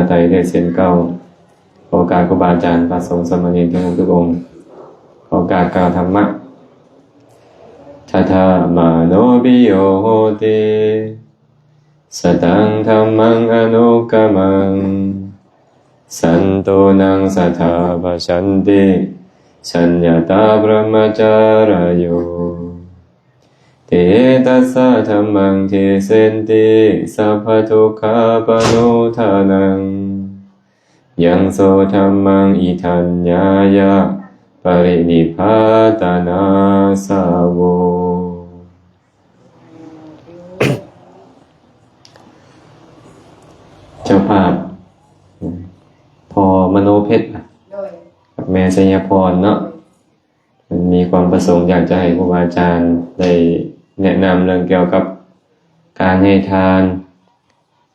ໄຕດ້ວຍເຊັ່ນເກົ່າ. ຂໍໂອກາດຄູບາອາຈານ ພະສົງສາມະເນນທຸກອົງ ຂໍໂອກາດກ່າວທຳມະ. Tathamāno pi yo hoti, sataṃ dhammaṃ anukkamaṃ, santo naṃ sadā bhajanti, saññatā brahmacāriyo. Te tassa dhammaṃ desenti, sabbadukkhapaṇudānaṃ, yaṃ so dhammaṃ idaṃ ñāya, parinibbānasāvo. ເຈົ້າພາບ ພໍ່ມະໂນເພັດ ໂດຍ ກັບແມ່ໄຊຍະພອນເນາະ ເພິ່ນມີຄວາມປະສົງຢາກຈະໃຫ້ຄູບາອາຈານໄດ້ແນະນຳເລື່ອງກ່ຽວກັບການໃຫ້ທານ.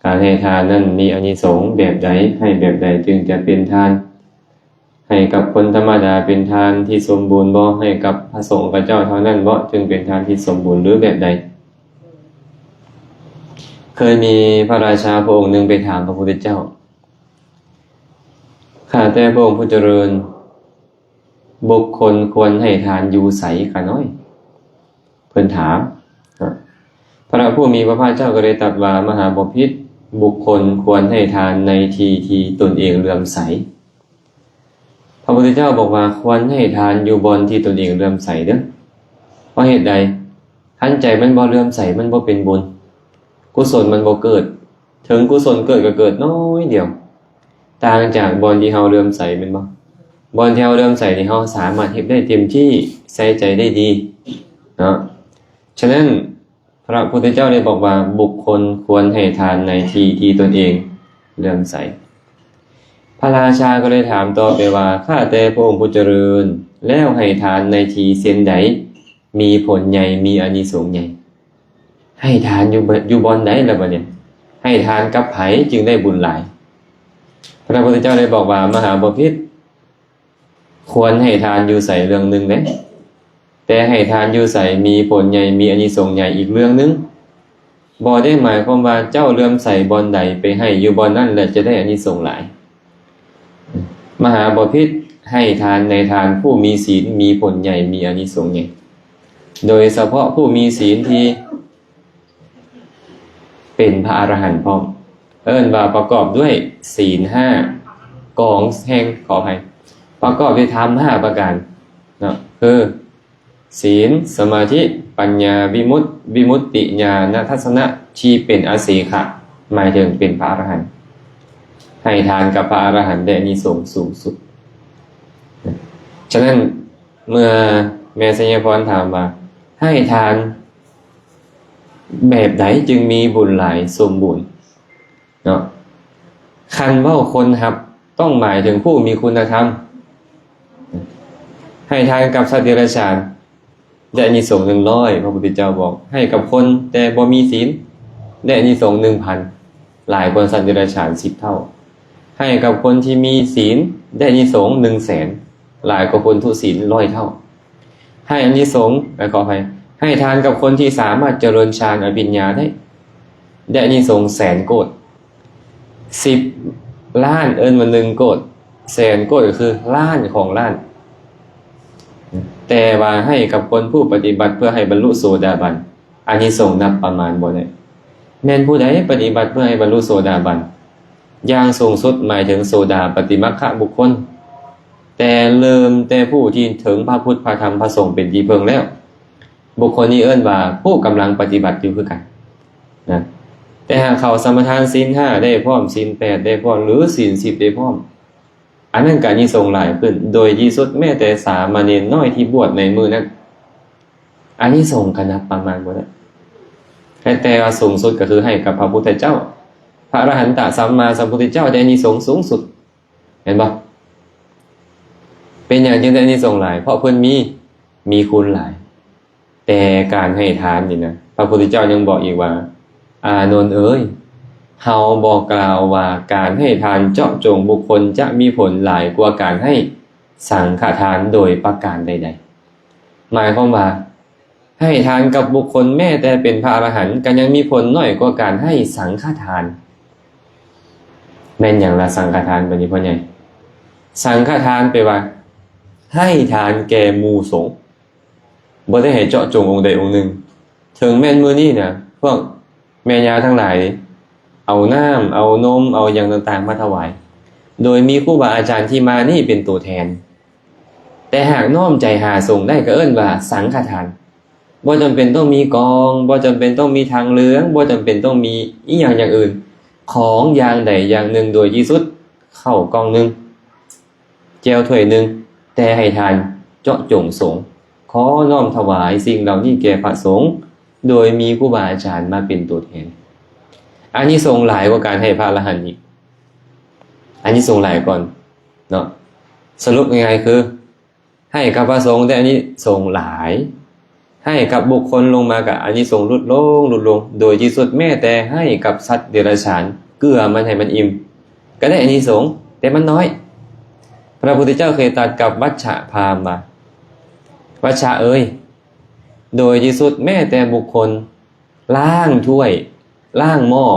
ການໃຫ້ທານນັ້ນມີອານິສົງແບບໃດ? ໃຫ້ແບບໃດຈຶ່ງຈະເປັນທານ? ໃຫ້ກັບຄົນທຳມະດາເປັນທານທີ່ສົມບູນບໍ່? ໃຫ້ກັບພະສົງຂະເຈົ້າເທົ່ານັ້ນບໍ່ ຈຶ່ງເປັນທານທີ່ສົມບູນ ຫຼື ແບບໃດ? ເຄີຍມີພະລາຊາພະອົງໜຶ່ງໄປຖາມພະພຸດທະເຈົ້າ, ຂ້າແຕ່ພະອົງຜູ້ຈະເລີນ, ບຸກຄົນຄວນໃຫ້ທານຢູ່ໃສຂ້ານ້ອຍ? ເພິ່ນຖາມ. ພະຜູ້ມີພະພາກເຈົ້າກໍໄດ້ຕັດວ່າ, ມະຫາບໍພິດ, ບຸກຄົນຄວນໃຫ້ທານໃນທີ່ທີ່ຕົນເອງເຫຼື້ອມໃສ. ພະພຸດທະເຈົ້າບອກວ່າ, ຄວນໃຫ້ທານຢູ່ບ່ອນທີ່ຕົນເອງເຫຼື້ອມໃສເດີ້. ເພາະເຫດໃດ? ຄັນໃຈມັນບໍ່ເຫຼື້ອມໃສ, ມັນບໍ່ເປັນບຸນ, ກຸສົນມັນບໍ່ເກີດ. ເຖິງກຸສົນເກີດກໍເກີດໜ້ອຍດຽວ, ຕ່າງຈາກບ່ອນທີ່ເຮົາເຫຼື້ອມໃສແມ່ນບໍ່? ບ່ອນທີ່ເຮົາເຫຼື້ອມໃສນີ້ ເຮົາສາມາດເຮັດໄດ້ເຕັມທີ່, ໃສ່ໃຈໄດ້ດີເນາະ. ສະນັ້ນ ພະພຸດທະເຈົ້າໄດ້ບອກວ່າ, ບຸກຄົນຄວນໃຫ້ທານໃນທີ່ທີ່ຕົນເອງເຫຼື້ອມໃສ. ພະລາຊາກໍເລີຍຖາມຕໍ່ໄປວ່າ, ຂ້າແຕ່ພະອົງຜູ້ຈະເລີນ, ແລ້ວໃຫ້ທານໃນທີ່ເຊັ່ນໃດ ມີຜົນໃຫຍ່, ມີອານິສົງໃຫຍ່? ໃຫ້ທານຢູ່ ຢູ່ບ່ອນໃດລະບາດນີ້? ໃຫ້ທານກັບໃຜຈຶ່ງໄດ້ບຸນຫຼາຍ? ພະພຸດທະເຈົ້າໄດ້ບອກວ່າ, ມະຫາບໍພິດ, ຄວນໃຫ້ທານຢູ່ໃສເລື່ອງໜຶ່ງເດ້, ແຕ່ໃຫ້ທານຢູ່ໃສມີຜົນໃຫຍ່, ມີອານິສົງໃຫຍ່ອີກເລື່ອງໜຶ່ງ. ບໍ່ໄດ້ໝາຍຄວາມວ່າເຈົ້າເຫຼື້ອມໃສບ່ອນໃດ, ໄປໃຫ້ຢູ່ບ່ອນນັ້ນແລ້ວຈະໄດ້ອານິສົງຫຼາຍ. ມະຫາບໍພິດ, ໃຫ້ທານໃນທ່ານຜູ້ມີສິນ ມີຜົນໃຫຍ່, ມີອານິສົງໃຫຍ່, ໂດຍສະເພາະຜູ້ມີສິນທີ່ ເປັນພະອະລະຫັນພ້ອມ, ເອີ້ນວ່າປະກອບດ້ວຍສິນຫ້າ ກອງແຫ່ງ, ຂໍອະໄພ, ປະກອບດ້ວຍທຳຫ້າປະການເນາະ, ຄື ສິນ, ສະມາທິ, ປັນຍາ, ວິມຸດ, ວິມຸດຕິຍານະທັດສະນະທີ່ເປັນອະເສຂະ, ໝາຍເຖິງເປັນພະອະລະຫັນ, ໃຫ້ທານກັບພະອະລະຫັນໄດ້ອານິສົງສູງສຸດ. ສະນັ້ນ ເມື່ອແມ່ໄຊຍະພອນຖາມວ່າ ໃຫ້ທານແບບໃດຈຶ່ງມີບຸນຫຼາຍສົມບູນເນາະ? ຄັນເວົ້າຄົນຮັບ ຕ້ອງໝາຍເຖິງຜູ້ມີຄຸນນະທຳ. ໃຫ້ທານກັບສັດເດຍລະສານ ໄດ້ອານິສົງໜຶ່ງຮ້ອຍ, ພະພຸດທະເຈົ້າບອກ, ໃຫ້ກັບຄົນແຕ່ບໍ່ມີສິນ ໄດ້ອານິສົງໜຶ່ງພັນ, ຫຼາຍກວ່າສັດເດຍລະສານສິບເທົ່າ. ໃຫ້ກັບຄົນທີ່ມີສິນ ໄດ້ອານິສົງໜຶ່ງແສນ, ຫຼາຍກວ່າຄົນທຸສິນຮ້ອຍເທົ່າ. ໃຫ້ອານິສົງ, ເອີ ຂໍອະໄພ, ໃຫ້ທານກັບຄົນທີ່ສາມາດຈະເລີນຊານອະພິນຍາໄດ້, ໄດ້ອານິສົງແສນໂກດ. ສິບລ້ານເອີ້ນວ່າໜຶ່ງໂກດ, ແສນໂກດກໍຄືລ້ານຂອງລ້ານ. ແຕ່ວ່າໃຫ້ກັບຄົນຜູ້ປະຕິບັດເພື່ອໃຫ້ບັນລຸໂສດາບັນ, ອານິສົງນັບປະມານບໍ່ໄດ້. ແມ່ນຜູ້ໃດປະຕິບັດເພື່ອໃຫ້ບັນລຸໂສດາບັນ? ຢ່າງສູງສຸດໝາຍເຖິງໂສດາປະຕິມັກຂະບຸກຄົນ, ແຕ່ເລີ່ມແຕ່ຜູ້ທີ່ເຖິງພະພຸດ ພະທຳ ພະສົງເປັນທີ່ເພິ່ງແລ້ວ. ບຸກຄົນນີ້ເອີ້ນວ່າຜູ້ກຳລັງປະຕິບັດຢູ່ຄືກັນນະ. ແຕ່ຫາກເຂົາສະມາທານສິນຫ້າໄດ້ພ້ອມ, ສິນແປດໄດ້ພ້ອມ, ຫຼື ສິນສິບໄດ້ພ້ອມ, ອັນນັ້ນກໍອານິສົງຫຼາຍຂຶ້ນ. ໂດຍທີ່ສຸດແມ້ແຕ່ສາມະເນນນ້ອຍທີ່ບວດໃນມື້ນັ້ນ, ອານິສົງກໍນັບປະມານບໍ່ໄດ້. ແຕ່ວ່າສູງສຸດກໍຄືໃຫ້ກັບພະພຸດທະເຈົ້າ, ພະອະລະຫັນຕະສຳມາສຳພຸດທະເຈົ້າໄດ້ອານິສົງສູງສຸດ. ເຫັນບໍ່? ເປັນຫຍັງຈຶ່ງໄດ້ອານິສົງຫຼາຍ? ເພາະເພິ່ນມີ, ມີຄຸນຫຼາຍ. ແຕ່ການໃຫ້ທານນີ້ນະ, ພະພຸດທະເຈົ້າຍັງບອກອີກວ່າ, ອານົນເອີຍ, ເຮົາບໍ່ກ່າວວ່າການໃຫ້ທານເຈາະຈົງບຸກຄົນຈະມີຜົນຫຼາຍກວ່າການໃຫ້ສັງຄະທານໂດຍປະການໃດໆ. ໝາຍຄວາມວ່າ, ໃຫ້ທານກັບບຸກຄົນແມ້ແຕ່ເປັນພະອະລະຫັນ ກໍຍັງມີຜົນໜ້ອຍກວ່າການໃຫ້ສັງຄະທານ. ແມ່ນຫຍັງລະສັງຄະທານ ບັດນີ້ພໍ່ໃຫຍ່? ສັງຄະທານແປວ່າໃຫ້ທານແກ່ໝູ່ສົງ, ບໍ່ໄດ້ໃຫ້ເຈາະຈົງອົງໃດອົງໜຶ່ງ. ເຖິງແມ່ນມື້ນີ້ນະ ພວກແມ່ຍ່າທັງຫຼາຍເອົານ້ຳ ເອົານົມ ເອົາຫຍັງຕ່າງໆມາຖວາຍ ໂດຍມີຄູບາອາຈານທີ່ມານີ້ເປັນຕົວແທນ, ແຕ່ຫາກນ້ອມໃຈຫາສົງໄດ້ກໍເອີ້ນວ່າສັງຄະທານ. ບໍ່ຈຳເປັນຕ້ອງມີກອງ, ບໍ່ຈຳເປັນຕ້ອງມີຖັງເຫຼືອງ, ບໍ່ຈຳເປັນຕ້ອງມີອີ່ຫຍັງຢ່າງອື່ນ, ຂອງຢ່າງໃດຢ່າງໜຶ່ງໂດຍທີ່ສຸດ, ເຂົ້າກ່ອງໜຶ່ງ, ແຈ່ວຖ້ວຍໜຶ່ງ, ແຕ່ໃຫ້ທານເຈາະຈົງສົງ. ຂໍນ້ອມຖວາຍສິ່ງເຫຼົ່ານີ້ແກ່ພະສົງ, ໂດຍມີຄູບາອາຈານມາເປັນຕົວແທນ. ອານິສົງຫຼາຍກວ່າການໃຫ້ພະອະລະຫັນອີກ. ອານິສົງຫຼາຍກ່ອນເນາະ. ສະຫຼຸບງ່າຍໆຄື ໃຫ້ກັບພະສົງໄດ້ອານິສົງຫຼາຍ, ໃຫ້ກັບບຸກຄົນລົງມາກໍອານິສົງຫຼຸດລົງ, ຫຼຸດລົງ, ໂດຍທີ່ສຸດແມ້ແຕ່ໃຫ້ກັບສັດເດຍລະສານ ເກືອມັນໃຫ້ມັນອີ່ມ ກໍໄດ້ອານິສົງ, ແຕ່ມັນນ້ອຍ. ພະພຸດທະເຈົ້າເຄີຍຕັດກັບວັດຊະພາມວ່າ, ວັດຊະເອີຍ, ໂດຍທີ່ສຸດແມ້ແຕ່ບຸກຄົນລ້າງຖ້ວຍ, ລ້າງໝໍ້,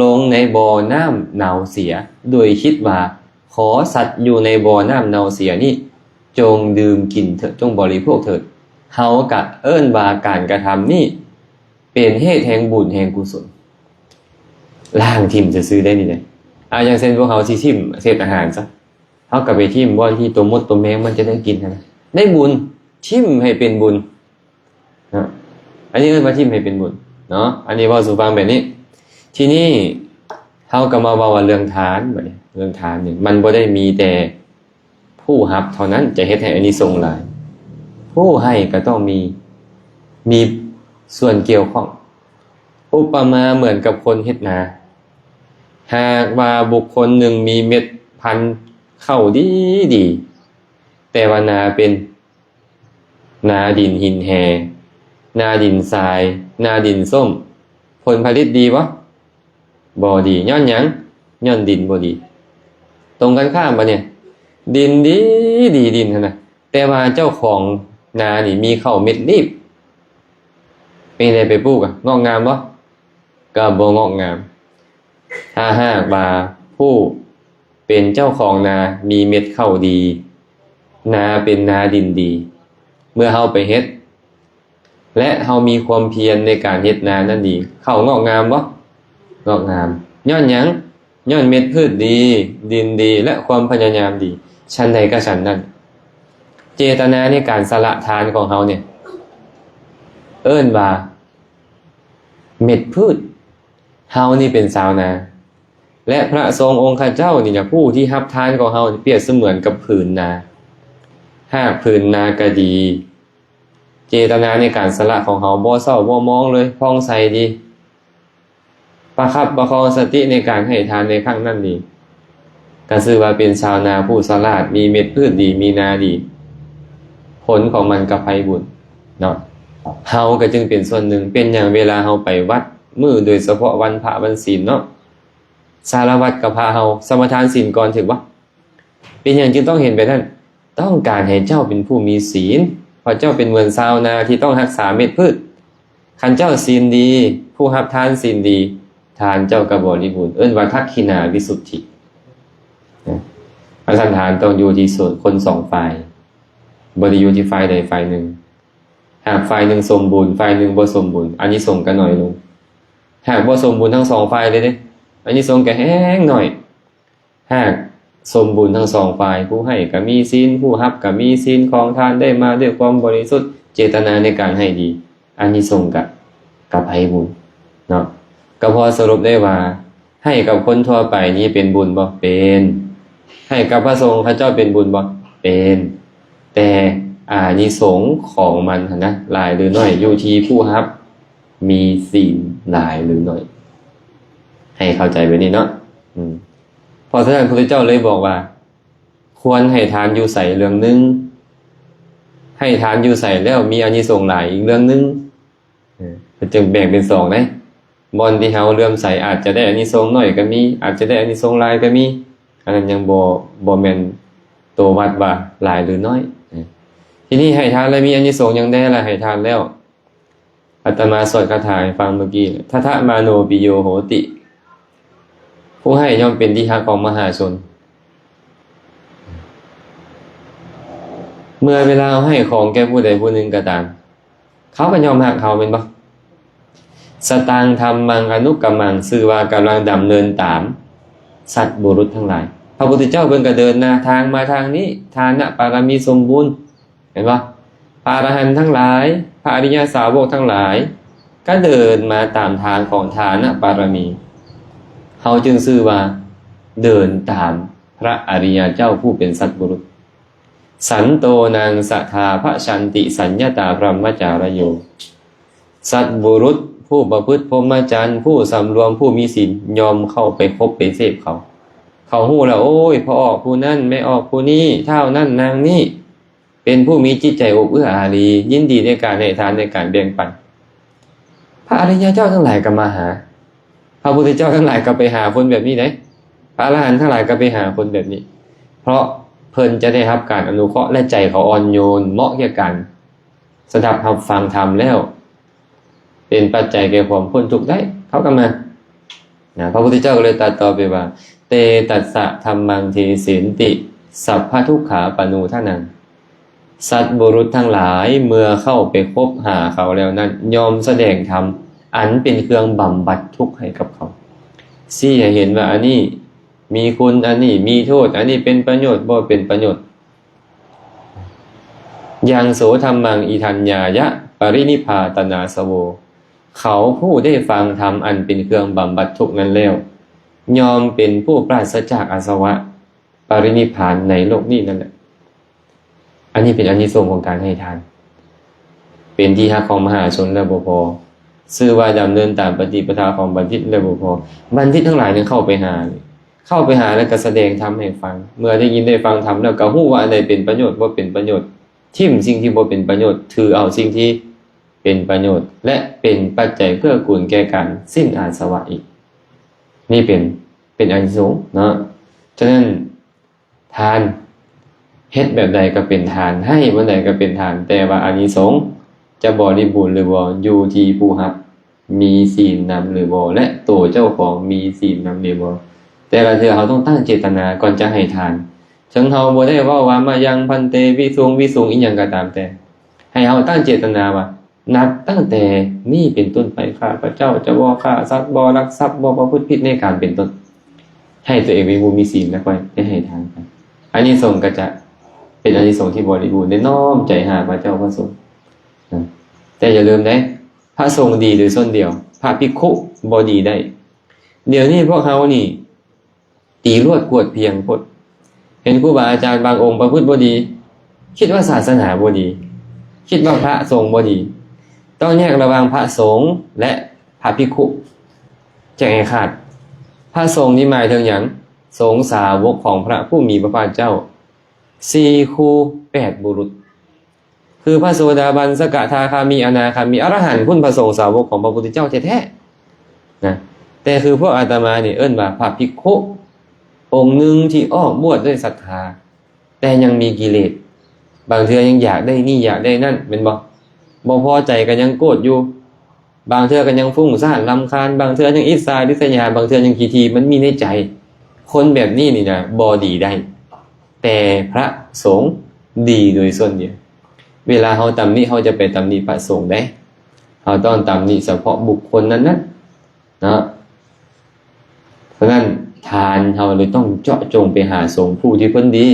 ລົງໃນບໍ່ນ້ຳເນົ່າເສຍ ໂດຍຄິດວ່າ ຂໍສັດຢູ່ໃນບໍ່ນ້ຳເນົ່າເສຍນີ້ ຈົ່ງດື່ມກິນເຖີດ, ຈົ່ງບໍລິໂພກເຖີດ. ເຮົາກະເອີ້ນວ່າການກະທຳນີ້ ເປັນເຫດແຫ່ງບຸນແຫ່ງກຸສົນ. ລ້າງຖິ້ມຊື່ໆໄດ້ນີ້ເດ້. ອາ ຢ່າງເຊັ່ນ ພວກເຮົາຊິຖິ້ມເສດອາຫານຊະ, ເຮົາກໍໄປຖິ້ມບ່ອນທີ່ຕົວມົດຕົວແມງມັນຈະໄດ້ກິນຫັ້ນນະ, ໄດ້ບຸນ, ຖິ້ມໃຫ້ເປັນບຸນ. ເນາະ ອັນນີ້ເອີ້ນວ່າຖິ້ມໃຫ້ເປັນບຸນເນາະ. ອັນນີ້ເວົ້າສູ່ຟັງແບບນີ້. ທີນີ້ເຮົາກໍມາເວົ້າວ່າເລື່ອງທານ. ບັດນີ້ເລື່ອງທານນີ້ ມັນບໍ່ໄດ້ມີແຕ່ຜູ້ຮັບເທົ່ານັ້ນຈະເຮັດໃຫ້ອານິສົງຫຼາຍ, ຜູ້ໃຫ້ກໍຕ້ອງມີ, ມີສ່ວນກ່ຽວຂ້ອງ. ອຸປະມາເໝືອນກັບຄົນເຮັດນາ. ຫາກວ່າບຸກຄົນໜຶ່ງມີເມັດພັນເຂົ້າດີໆ, ແຕ່ວ່ານາເປັນ ນາດິນຫີນແຮ່, ນາດິນຊາຍ, ນາດິນສົ້ມ, ຜົນຜະລິດດີບໍ່? ບໍ່ດີ. ຍ້ອນຫຍັງ? ຍ້ອນດິນບໍ່ດີ. ຕົງກັນຂ້າມບັດນີ້, ດິນດີ, ດີດິນຫັ້ນນະ, ແຕ່ວ່າເຈົ້າຂອງນານີ້ມີເຂົ້າເມັດລີບ. ເປັນໃດໄປປູກອະ, ງອກງາມບໍ່? ກໍບໍ່ງອກງາມ. ຖ້າຫາກວ່າຜູ້ ເປັນເຈົ້າຂອງນາ ມີເມັດເຂົ້າດີ, ນາເປັນນາດິນດີ, ເມື່ອເຮົາໄປເຮັດ ແລະ ເຮົາມີຄວາມພຽນໃນການເຮັດນານັ້ນດີ, ເຂົ້າງອກງາມບໍ່? ງອກງາມ. ຍ້ອນຫຍັງ? ຍ້ອນເມັດພືດດີ, ດິນດີ ແລະ ຄວາມພະຍາຍາມດີ. ຊັ້ນໃດກໍຊັ້ນນັ້ນ, ເຈຕະນາໃນການສະຫຼະທານຂອງເຮົານີ້ ເອີ້ນວ່າເມັດພືດ. ເຮົານີ້ເປັນຊາວນາ ແລະ ພະສົງອົງຄະເຈົ້ານີ້ນະ ຜູ້ທີ່ຮັບທານຂອງເຮົາ ປຽບສະເໝືອນກັບຜືນນາ. ຫາກຜືນນາກໍດີ, ເຈຕະນາໃນການສະຫຼະຂອງເຮົາບໍ່ເສົ້າບໍ່ໝອງເລີຍ, ຜ່ອງໃສດີ, ປະຄັບປະຄອງສະຕິໃນການໃຫ້ທານໃນຄັ້ງນັ້ນດີ, ກໍຊື່ວ່າເປັນຊາວນາຜູ້ສະຫຼາດ, ມີເມັດພືດດີ, ມີນາດີ, ຜົນຂອງມັນກໍໄພບຸນເນາະ. ເຮົາກໍຈຶ່ງເປັນສ່ວນໜຶ່ງ. ເປັນຫຍັງເວລາເຮົາໄປວັດມື້ ໂດຍສະເພາະວັນພະວັນສິນເນາະ, ສາລະວັດກັບພະເຮົາ ສະມາທານສິນກ່ອນ, ຖືກບໍ່? ເປັນຫຍັງຈຶ່ງຕ້ອງເຫັນແບບນັ້ນ? ຕ້ອງການໃຫ້ເຈົ້າເປັນຜູ້ມີສິນ, ເພາະເຈົ້າເປັນເໝືອນຊາວນາທີ່ຕ້ອງຮັກສາເມັດພືດ. ຄັນເຈົ້າສິນດີ, ຜູ້ຮັບທານສິນດີ, ທານເຈົ້າກໍບໍລິບູນ, ເອີ້ນວ່າທັກຂິນາວິສຸດທິ. ອາສັນທານຕ້ອງຢູ່ທີ່ສ່ວນຄົນສອງຝ່າຍ, ບໍ່ໄດ້ຢູ່ທີ່ຝ່າຍໃດຝ່າຍໜຶ່ງ. ຫາກຝ່າຍໜຶ່ງສົມບູນ, ຝ່າຍໜຶ່ງບໍ່ສົມບູນ, ອານິສົງກໍໜ້ອຍລົງ. ຫາກບໍ່ສົມບູນທັງສອງຝ່າຍເລີຍເດ້, ອານິສົງກໍແຮງໜ້ອຍ. ຫາກສົມບູນທັງສອງຝ່າຍ, ຜູ້ໃຫ້ກໍມີສິນ, ຜູ້ຮັບກໍມີສິນ, ຂອງທານໄດ້ມາດ້ວຍຄວາມບໍລິສຸດ, ເຈຕະນາໃນການໃຫ້ດີ, ອານິສົງກໍ ກໍໄພບຸນເນາະ. ກໍພໍສະຫຼຸບໄດ້ວ່າ ໃຫ້ກັບຄົນທົ່ວໄປນີ້ເປັນບຸນບໍ່? ເປັນ. ໃຫ້ກັບພະສົງເຂົາເຈົ້າເປັນບຸນບໍ່? ເປັນ. ແຕ່ອານິສົງຂອງມັນຫັ້ນນະ ຫຼາຍຫຼືໜ້ອຍ ຢູ່ທີ່ຜູ້ຮັບມີສິນຫຼາຍຫຼືໜ້ອຍ. ໃຫ້ເຂົ້າໃຈແບບນີ້ເນາະ. ອືມ ເພາະສະນັ້ນ ພະພຸດທະເຈົ້າເລີຍບອກວ່າ ຄວນໃຫ້ທານຢູ່ໃສເລື່ອງໜຶ່ງ, ໃຫ້ທານຢູ່ໃສແລ້ວມີອານິສົງຫຼາຍອີກເລື່ອງໜຶ່ງ. ເອີ ເພິ່ນຈຶ່ງແບ່ງເປັນສອງເດ້. ບ່ອນທີ່ເຮົາເຫຼື້ອມໃສອາດຈະໄດ້ອານິສົງໜ້ອຍກໍມີ, ອາດຈະໄດ້ອານິສົງຫຼາຍກໍມີ. ອັນນັ້ນຍັງບໍ່ ບໍ່ແມ່ນໂຕວັດວ່າຫຼາຍຫຼືໜ້ອຍ. ເອີ ທີນີ້ໃຫ້ທານແລ້ວມີອານິສົງຫຍັງແດ່ລະ? ໃຫ້ທານແລ້ວ ອາດຕະມາສວດຄາຖາໃຫ້ຟັງເມື່ອກີ້, ທັດຖະມະໂນປິໂຍໂຫຕິ. ຜູ້ໃຫ້ຍ່ອມເປັນທີ່ຮັກຂອງມະຫາຊົນ. ເມື່ອເວລາເຮົາໃຫ້ຂອງແກ່ຜູ້ໃດຜູ້ໜຶ່ງກໍຕາມ ເຂົາກໍຍ່ອມຮັກເຮົາແມ່ນບໍ່? ສະຕັງທຳມັງອະນຸກຳມັງ ຊື່ວ່າກຳລັງດຳເນີນຕາມສັດບຸລຸດທັງຫຼາຍ. ພະພຸດທະເຈົ້າເພິ່ນກໍເດີນໜ້າທາງມາທາງນີ້ ທານະປາລະມີສົມບູນ ເຫັນບໍ່? ພະອະລະຫັນທັງຫຼາຍ ພະອະລິຍະສາວົກທັງຫຼາຍ ກໍເດີນມາຕາມທາງຂອງທານະປາລະມີ. ເຮົາຈຶ່ງຊື່ວ່າເດີນຕາມພະອະລິຍະເຈົ້າຜູ້ເປັນສັດບຸລຸດ. ສັນໂຕນັງສະທາພະສັນຕິ ສັນຍະຕາບຣະມະຈາລະໂຍ. ສັດບຸລຸດ ຜູ້ປະພຶດພົມມະຈັນ ຜູ້ສຳລວມ ຜູ້ມີສິນ ຍ່ອມເຂົ້າໄປຄົບໄປເສບເຂົາ. ເຂົາຮູ້ແລ້ວ ໂອ້ຍ ພໍ່ອອກຜູ້ນັ້ນ ແມ່ອອກຜູ້ນີ້ ທ້າວນັ້ນນາງນີ້ ເປັນຜູ້ມີຈິດໃຈອົບເອື້ອອາຣີ ຍິນດີໃນການໃຫ້ທານ ໃນການແບ່ງປັນ. ພະອະລິຍະເຈົ້າທັງຫຼາຍກໍມາຫາ ພະພຸດທະເຈົ້າທັງຫຼາຍກໍໄປຫາຄົນແບບນີ້ເດ້. ພະອະລະຫັນທັງຫຼາຍກໍໄປຫາຄົນແບບນີ້ ເພາະເພິ່ນຈະໄດ້ຮັບການອະນຸເຄາະ ແລະ ໃຈເຂົາອ່ອນໂຍນ ເໝາະແກ່ການສະດັບຮັບຟັງທຳແລ້ວ ເປັນປັດໄຈແກ່ຄວາມພົ້ນທຸກໄດ້ ເຂົາກໍມາ ນະ ພະພຸດທະເຈົ້າກໍເລີຍຕັດຕໍ່ໄປວ່າ ເຕຕັດສະທຳມັງເທເສນຕິ ສັບພະທຸກຂາປະນູທະນັງ. ສັດບຸລຸດທັງຫຼາຍ ເມື່ອເຂົ້າໄປຄົບຫາເຂົາແລ້ວນັ້ນ ຍ່ອມສະແດງທຳອັນເປັນເຄື່ອງບຳບັດທຸກໃຫ້ກັບເຂົາ ຊີ້ໃຫ້ເຫັນວ່າອັນນີ້ມີຄຸນ ອັນນີ້ມີໂທດ ອັນນີ້ເປັນປະໂຫຍດ ບໍ່ເປັນປະໂຫຍດ. ຍັງໂສທຳມັງອິທັນຍາຍະ ປະລິນິບພາຕະນາສະໂວ. ເຂົາຜູ້ໄດ້ຟັງທຳອັນເປັນເຄື່ອງບຳບັດທຸກນັ້ນແລ້ວ ຍ່ອມເປັນຜູ້ປາສະຈາກອາສະວະ ປະລິນິບພານໃນໂລກນີ້ນັ້ນແຫຼະ. ອັນນີ້ເປັນອານິສົງຂອງການໃຫ້ທານ ເປັນທີ່ຮັກຂອງມະຫາຊົນແລ້ວບໍ່ພໍ ຊື່ວ່າດຳເນີນຕາມປະຕິປະທາຂອງບັນທິດແລ້ວບໍ່ພໍ ບັນທິດທັງຫຼາຍຍັງເຂົ້າໄປຫາ ເຂົ້າໄປຫາແລ້ວກໍສະແດງທຳໃຫ້ຟັງ ເມື່ອໄດ້ຍິນໄດ້ຟັງທຳແລ້ວກໍຮູ້ວ່າອັນໃດເປັນປະໂຫຍດ ບໍ່ເປັນປະໂຫຍດ ຖິ້ມສິ່ງທີ່ບໍ່ເປັນປະໂຫຍດ ຖືເອົາສິ່ງທີ່ເປັນປະໂຫຍດ ແລະ ເປັນປັດໄຈເກື້ອກູນແກ່ການສິ້ນອາສະວະອີກ. ນີ້ເປັນ ເປັນອານິສົງເນາະ. ສະນັ້ນ ທານເຮັດແບບໃດກໍເປັນທານ ໃຫ້ບ່ອນໃດກໍເປັນທານ ແຕ່ວ່າອານິສົງຈະບໍລິບູນຫຼືບໍ່ ຢູ່ທີ່ຜູ້ຮັບມີສິນນຳຫຼືບໍ່ ແລະ ໂຕເຈົ້າຂອງມີສິນນຳຫຼືບໍ່. ແຕ່ລະເທື່ອເຮົາຕ້ອງຕັ້ງເຈດຕະນາກ່ອນຈະໃຫ້ທານ ເຖິງເຮົາບໍ່ໄດ້ເວົ້າວ່າ ມະຍັງພັນເຕ ວິສຸງ ວິສຸງ ອີ່ຫຍັງກໍຕາມແຕ່ ໃຫ້ເຮົາຕັ້ງເຈດຕະນາວ່າ ນັບຕັ້ງແຕ່ນີ້ເປັນຕົ້ນໄປ ຂ້າພະເຈົ້າຈະບໍ່ຂ້າສັດ ບໍ່ລັກຊັບ ບໍ່ປະພຶດຜິດໃນການເປັນຕົ້ນ ໃຫ້ຕົວເອງເປັນຜູ້ມີສິນ ແລ້ວຄ່ອຍໄດ້ໃຫ້ທານໄປ. ອານິສົງກໍຈະເປັນອານິສົງທີ່ບໍລິບູນ ໄດ້ນ້ອມໃຈຫາພະເຈົ້າພະສົງນະ. ແຕ່ຢ່າລືມເດ້ ພະສົງດີໂດຍສ່ວນດຽວ ພະພິກຂຸບໍ່ດີໄດ້. ດຽວນີ້ພວກເຮົານີ້ ຕີລວດກວດພຽງໂພດ ເຫັນຄູບາອາຈານບາງອົງປະພຶດບໍ່ດີ ຄິດວ່າສາສະໜາບໍ່ດີ ຄິດວ່າພະສົງບໍ່ດີ. ຕ້ອງແຍກລະຫວ່າງພະສົງ ແລະ ພະພິກຂຸ ແຍກໃຫ້ຂາດ. ພະສົງນີ້ໝາຍເຖິງຫຍັງ? ສົງສາວົກຂອງພະຜູ້ມີພະພາກເຈົ້າ ສີ່ຄູ່ແປດບຸລຸດ ຄືພະໂສດາບັນ ສະກະທາຄາມີ ອະນາຄາມີ ອະລະຫັນພຸ້ນ ພະສົງສາວົກຂອງພະພຸດທະເຈົ້າແທ້ໆນະ. ແຕ່ຄືພວກອາດຕະມານີ້ເອີ້ນວ່າພະພິກຂຸ ອົງໜຶ່ງທີ່ອອກບວດດ້ວຍສັດທາ ແຕ່ຍັງມີກິເລດ ບາງເທື່ອຍັງຢາກໄດ້ນີ້ຢາກໄດ້ນັ້ນ ແມ່ນບໍ່? ບໍ່ພໍໃຈກໍຍັງໂກດຢູ່ ບາງເທື່ອກໍຍັງຟຸ້ງສ້ານລຳຄານ ບາງເທື່ອຍັງອິດສາລິດສະຍາ ບາງເທື່ອຍັງຂີ້ຖີ່ ມັນມີໃນໃຈ. ຄົນແບບນີ້ນີ້ນະ ບໍ່ດີໄດ້ ແຕ່ພະສົງດີໂດຍສ່ວນດຽວ. ເວລາເຮົາຕຳໜິ ເຮົາຈະໄປຕຳໜິພະສົງໃດ ເຮົາຕ້ອງຕຳໜິສະເພາະບຸກຄົນນັ້ນໆເນາະ. ສະນັ້ນ ທານເຮົາເລີຍຕ້ອງເຈາະຈົງໄປຫາສົງຜູ້ທີ່ເພິ່ນດີ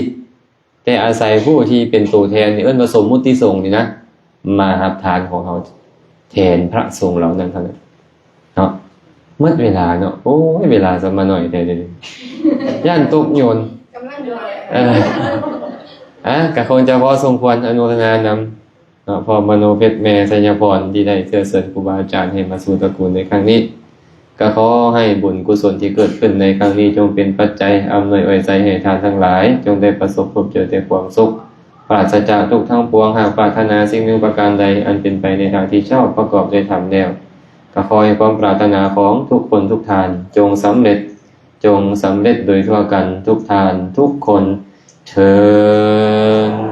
ແຕ່ອາໄສຜູ້ທີ່ເປັນໂຕແທນ ເອີ້ນວ່າສົມມຸດຕິສົງນີ້ນະ ມາຮັບທານຂອງເຮົາແທນພະສົງເຫຼົ່ານັ້ນເທົ່ານັ້ນເນາະ. ໝົດເວລາເນາະ ໂອ້ຍ ເວລາສະມາໜ້ອຍແທ້ເດ ຢ້ານຕົກໂຍນ ກຳລັງ ເອີ ອ່ະ ກະຄົງຈະພໍສົມຄວນ ອະນຸໂມທະນານຳ ເນາະ ພ້ອມມະໂນເພັດແມ່ໄຊຍະພອນ ທີ່ໄດ້ເຊື້ອເຊີນຄູບາອາຈານໃຫ້ມາສູ່ຕະກູນໃນຄັ້ງນີ້ ກໍຂໍໃຫ້ບຸນກຸສົນທີ່ເກີດຂຶ້ນໃນຄັ້ງນີ້ ຈົ່ງເປັນປັດໄຈອຳນວຍອວຍໄຊໃຫ້ທ່ານທັງຫຼາຍ ຈົ່ງໄດ້ປະສົບພົບເຈີແຕ່ຄວາມສຸກ ປາສະຈາກທຸກທັງປວງ. ຫາກປາດຖະໜາສິ່ງໜຶ່ງປະການໃດ ອັນເປັນໄປໃນທາງທີ່ຊອບ ປະກອບດ້ວຍທຳແລ້ວ ກໍຂໍໃຫ້ຄວາມປາດຖະໜາຂອງທຸກຄົນທຸກທ່ານ ຈົ່ງສຳເລັດ ຈົ່ງສຳເລັດໂດຍທົ່ວກັນທຸກທ່ານທຸກຄົນເທີ້ນ.